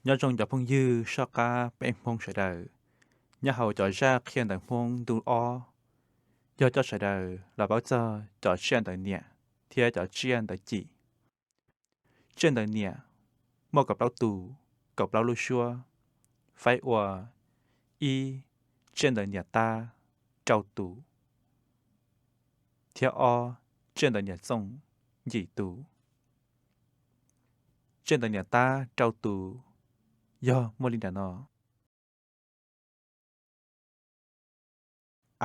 Nyob zoo cov phooj ywg soj qab peb Hmoob sawv daws, nyob hauv cov zaj qhia ntawv Hmoob ntu ob, yog coj sawv daws los paub txog cov tsiaj ntawv niam thiab cov tsiaj ntawv cim. Tsiaj ntawv niam muaj kaum plaub tus, kaum plaub lub suab, faib ua: ib, tsiaj ntawv niam tab, rau tus, thiab ob, tsiaj ntawv niam txooj, yim tus. Tsiaj ntawv niam tab rau tus yog muaj li nram no: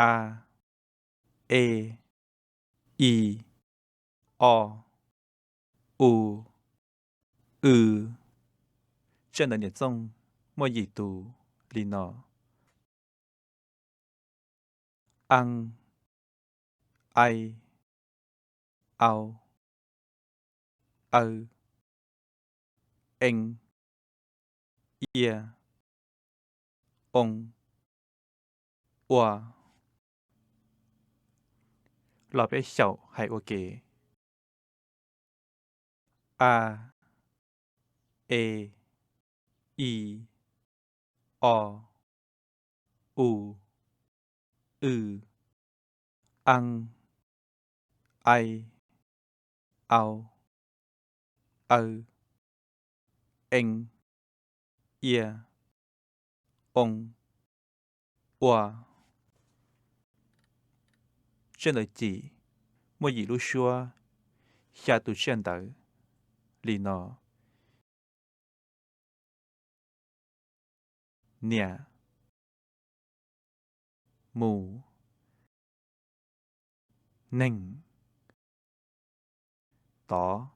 a, e, i, o, u, w. Tsiaj ntawv niam txooj muaj yim tus li no: a, ai, au, aw, e, ia, o, ua. Los peb xyaum hais ua ke: a, e, i, o, u, w, a, ai, au, aw, e, ia, o, ua. Tsiaj ntawv cim muaj yim lub suab, xya tus tsiaj ntawv li no: niam, mus, neeg, tod,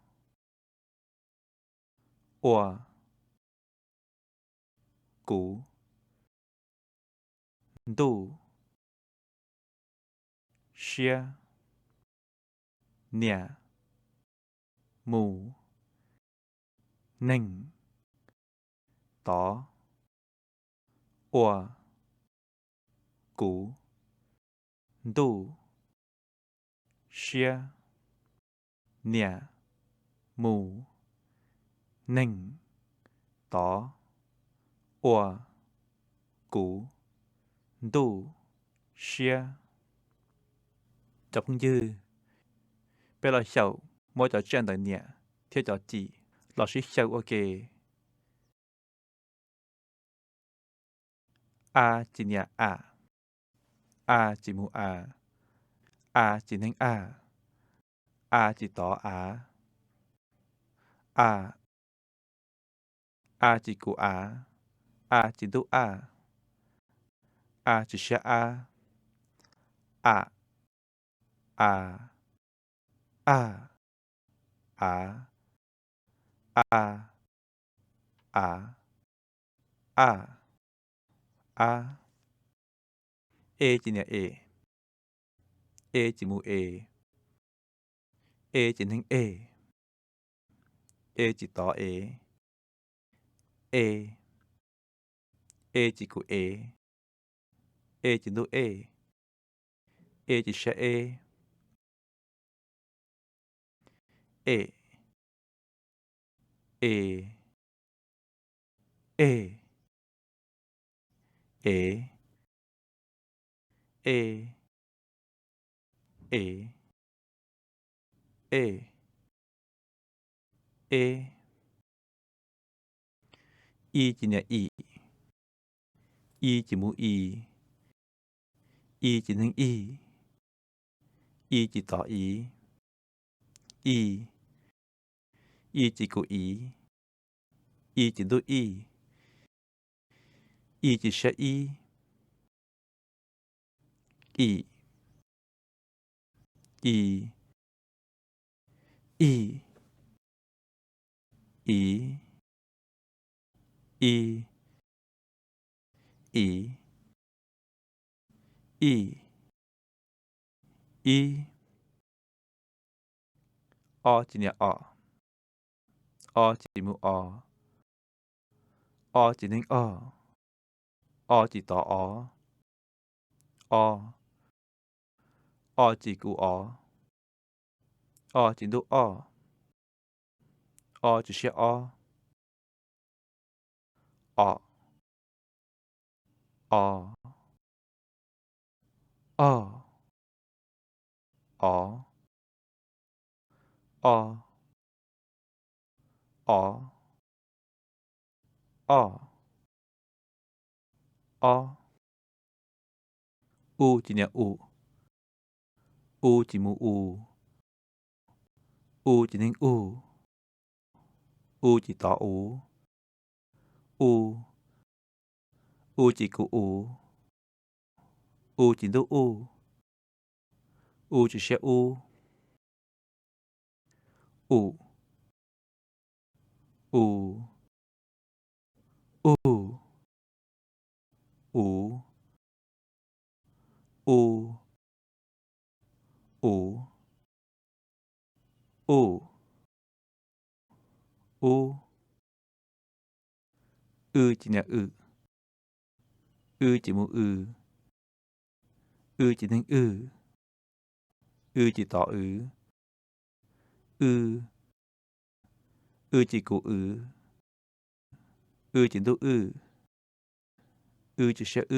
ua, kuv, ntuj, siab. Niam, mus, neeg, tod, ua, kuv, ntuj, siab. Niam, mus, neeg, tod, ua, kuv, ntuj, siab. Cov phooj ywg, peb los xyaum muab cov tsiaj ntawv niam thiab cov cim los sib xyaw ua ke. A cim niam am, a cim mus as, a cim neeg aj, a cim tod av, a, a cim kuv av, a cim ntuj aj, a cim siab ab, am, as, aj, av, a, av, aj, ab. E cim niam em, e cim mus es, e cim neeg es, e cim tod es, e, e cim kuv es, e cim ntuj es, e cim siab eb, em, es, es, ev, e, ev, es, eb. I cim niam im, i cim mus is, i cim neeg is, i cim tod is, is, i cim kuv is, i cim ntuj is, i cim siab ib, im, i, ij, iv, i, iv, ij, ib. O cim niam om, o cim mus os, o cim neeg os, o cim tod os, o, o cim kuv os, o cim ntuj os, o cim siab ob, o, o, o, o, o, o, o, o. U ces niam u, u ces mus u, u ces neeg u, u ces tod u, u, u ces kuv u, u ces ntuj u, u ces siab u, u, u, u, u, u, u, u, u. W ces niam w, w ces mus w, w ces neeg w, w ces tod w, w, w ces kuv w, w ces ntuj w, w ces siab w,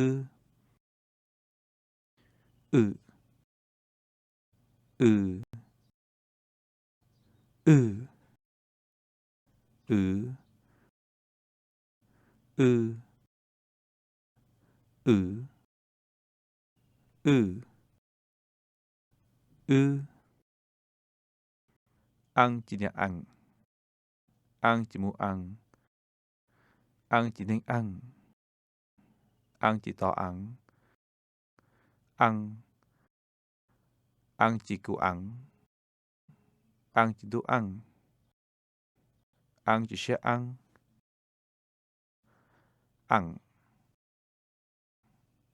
w, w, w, w, w, w, w, w. Ees ces niam ees, ees ces mus ees, ees ces neeg ees, ees ces tod ees, ees, ees ces kuv ees, ees ces ntuj ees, ees ces siab eeb,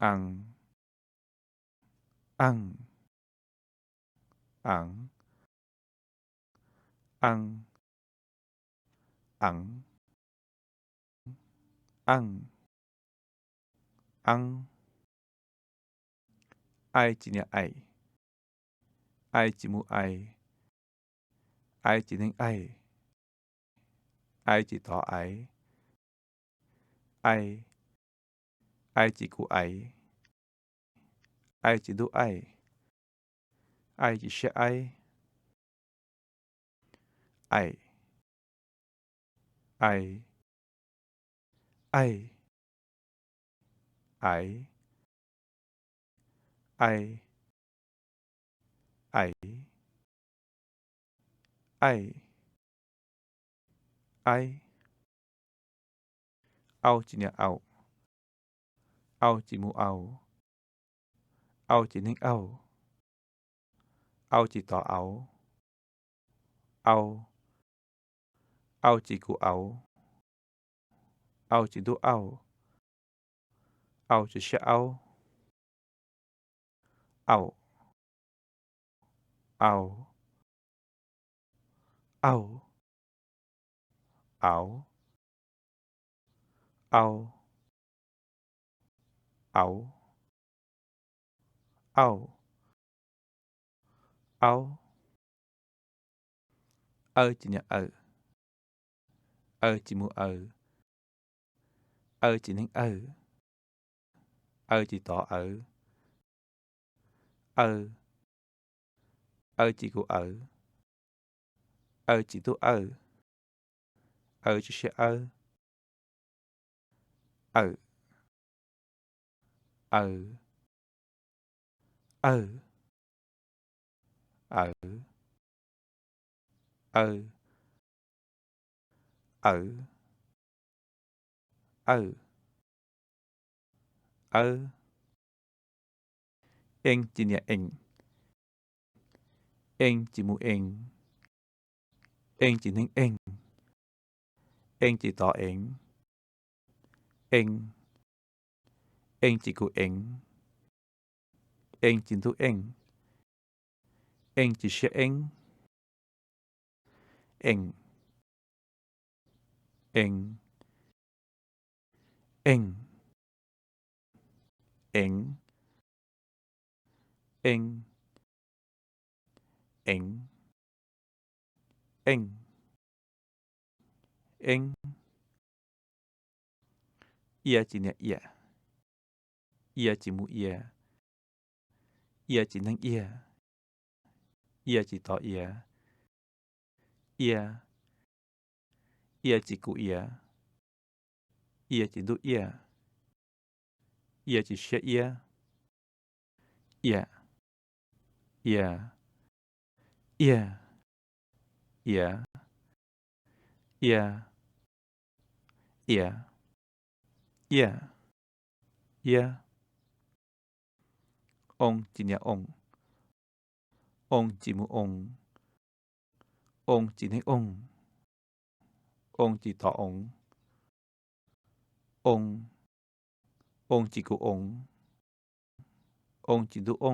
ees, ees, ees, ees, ees, ees, ees, eeb. Ai ces niam ais, ai ces mus ais, ai ces neeg ais, ais ces tod ais, ais, ais ces kuv ais, ais ces ntuj ais, ais ces siab aib, ais, ais, ais, ais, ais, ais, ais, aib. Au ces niam au, au ces mus au, au ces neeg au, au ces tod au, au, au ces kuv au, au ces ntuj au, au ces siab aub, au, au, au, au, au, au, au, aub. Aw ces niam aw, aw ces mus aw, aw ces neeg aw, aw ces tod aw, aw, aw ces kuv aw, aw ces ntuj aw, aw ces siab awb, awm, aww, awg, awv, aw, awv, awm, awb. Ees ces niam ees, ees ces mus ees, ees ces neeg ees, ees ces tod ees, ees, ees ces kuv ees, ees ces ntuj ees, ees ces siab eeb, ees, ees, ees, ees, ees, ees, ees, eeb. Ia tsis nias ia. Ia tsis mus ia. Ia tsis neeg ia. Ia tsis tod ia. Ia. Ia tsis kuv ia. Ia tsis ntuj ia. Ia tsis siab iab. Ia. Ia. Ia. Ia. Ia. Ia. Ia. Ia. Oo tsis nias oo. Oo tsis mus oo. Oo tsis neeg oo. Oo tsis tod oo. Oo. Oo tsis kuv oo. Oo tsis ntuj oo.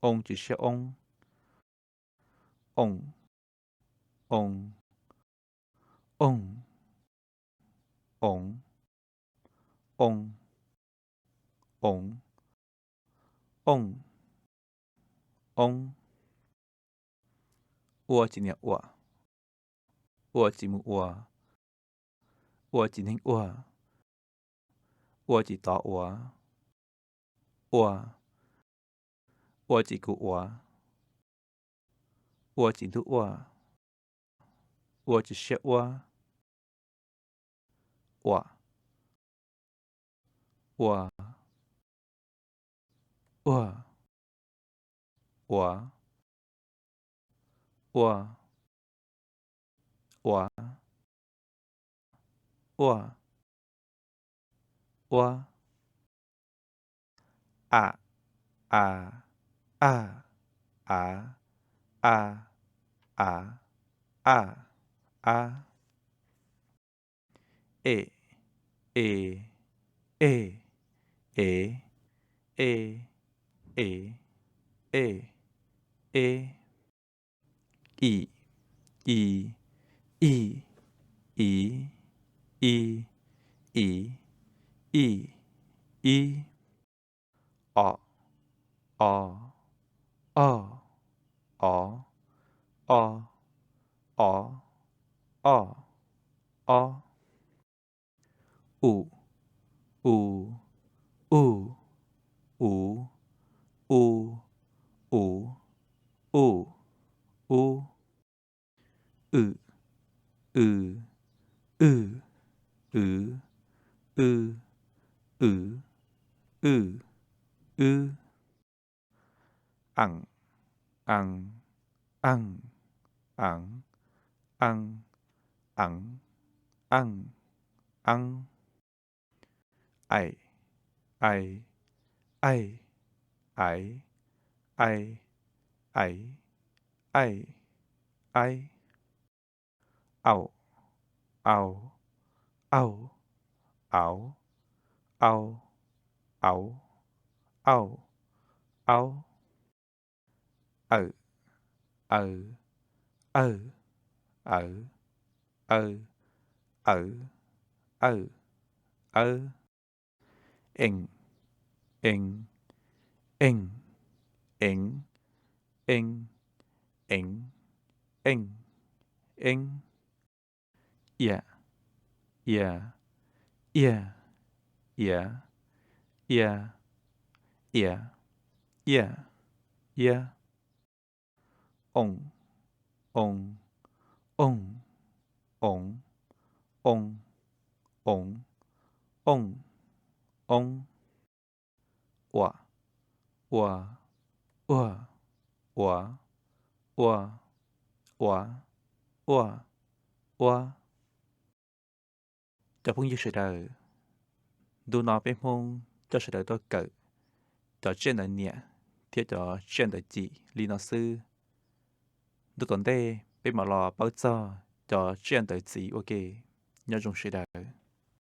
Oo tsis siab oob. Oo. Oo. Oo. Oo. Oo. Oo. Oo. Oob. Ua tsis nias ua. Ua tsis mus ua. Ua tsis neeg ua. Ua tsis tod ua. Ua. Ua tsis kuv ua. Ua tsis ntuj ua. Ua tsis siab ua. Ua. Ua. Ua. Ua. Ua. Ua. Ua. Ua. A. A. A. A. A. A. A. A. E. E. E. E. E. E. E. E. I. I. I. I. I. I. I. I. O. O. O. O. O. O. O. O. U. U. U. U. U. U. U. U. W. W. W. W. W. W. W. Ees. Ees. Ees. Ees. Ees. Ees. Ees. Aim. Aim. Aim. Aim. Aim. Aim. Aim. Au. Au. Au. Au. Au. Au. Au. Au. Awm. Awm. Awm. Awm. Awm. Awm. Awm. Ees. Ees. Ees. Ees. Ees. Ees. Ees. Ees. Ia. Ia. Ia. Ia. Ia. Ia. Ia. Ia. Oo. Oo. Oo. Oo. Oo. Oo. Oo. Oo. Ua. Ua. Ua. Ua. Ua. Ua. Ua. Ua. Cov phooj ywg sawv daws, ntu no peb Hmoob coj sawv daws tuaj kawm cov tsiaj ntawv niam thiab cov tsiaj ntawv cim li no xwb. Ntu tom ntej peb mam los paub txog cov tsiaj ntawv txiv ua ke. Nyob zoo sawv daws.